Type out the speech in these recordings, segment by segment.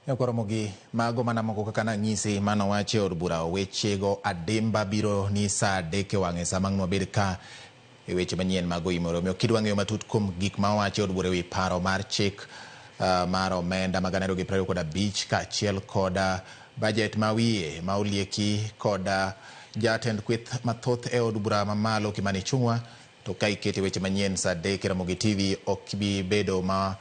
Nyakoromogi mago mana moko kaka nang'isi mano wach e od bura wechego adimba biro ni saa 3 e wang'e sama ang' nwabed ka e weche manyien mag oimore. Omiyo kidwa ng'eyo matut kuom gik ma owachi e od bura e wi paro mar chik mar omenda mag 2025 kaachiel kod bajet ma wiye ma olieki kod jatend kweth mathoth e od bura mamalo Kimani Ichung'wa, to ka ikete weche manyien saa 3 e Ramogi TV ok ibi bedo ma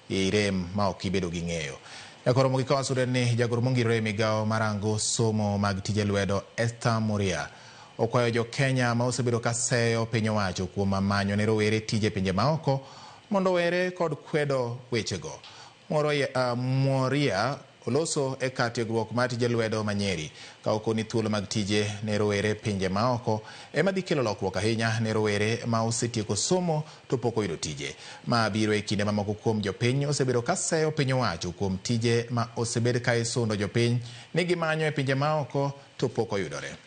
irem ma ok ibedo gi ng'eyo. Nyakoromogi ka wasude ni jagoro mongirore e migawo marango somo mag tije lwedo Esther Muria okwayo jo Kenya ma osebedo ka seyo piny owacho kuom manyo ne rowere tije e pinje maoko mondo owere kod kwedo wechego. Mworia oloso e kar tiegruok mar tije lwedo ma Nyeri ka okoni thuolo mag tije ne rowere e pinje maoko ema dhi kelo lokruok ahinya ne rowere ma osetieko somo to pok oyudo tije. Ma biro e kinde ma moko kuom jopiny osebedo ka seyo piny owacho kuom tije ma osebed ka isundo jopiny ni gimanyo e pinje maoko to pok oyudore.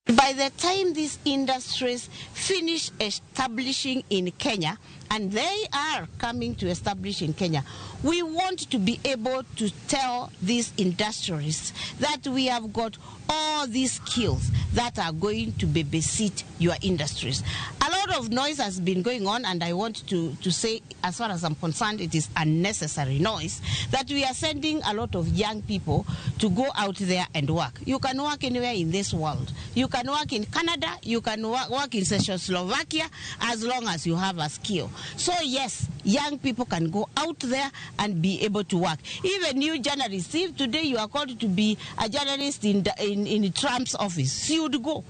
By the time these industries finish establishing in Kenya, and they are coming to establish in Kenya, we want to be able to tell these industrialists that we have got all these skills that are going to babysit your industries. A lot of noise has been going on, and I want to say, as far as I'm concerned, it is unnecessary noise, that we are sending a lot of young people to go out there and work. You can work anywhere in this world. You can work in Canada, you can work in Czechoslovakia, as long as you have a skill. So yes, young people can go out there and be able to work. Even you journalists, if today you are called to be a journalist in Trump's office, you would go.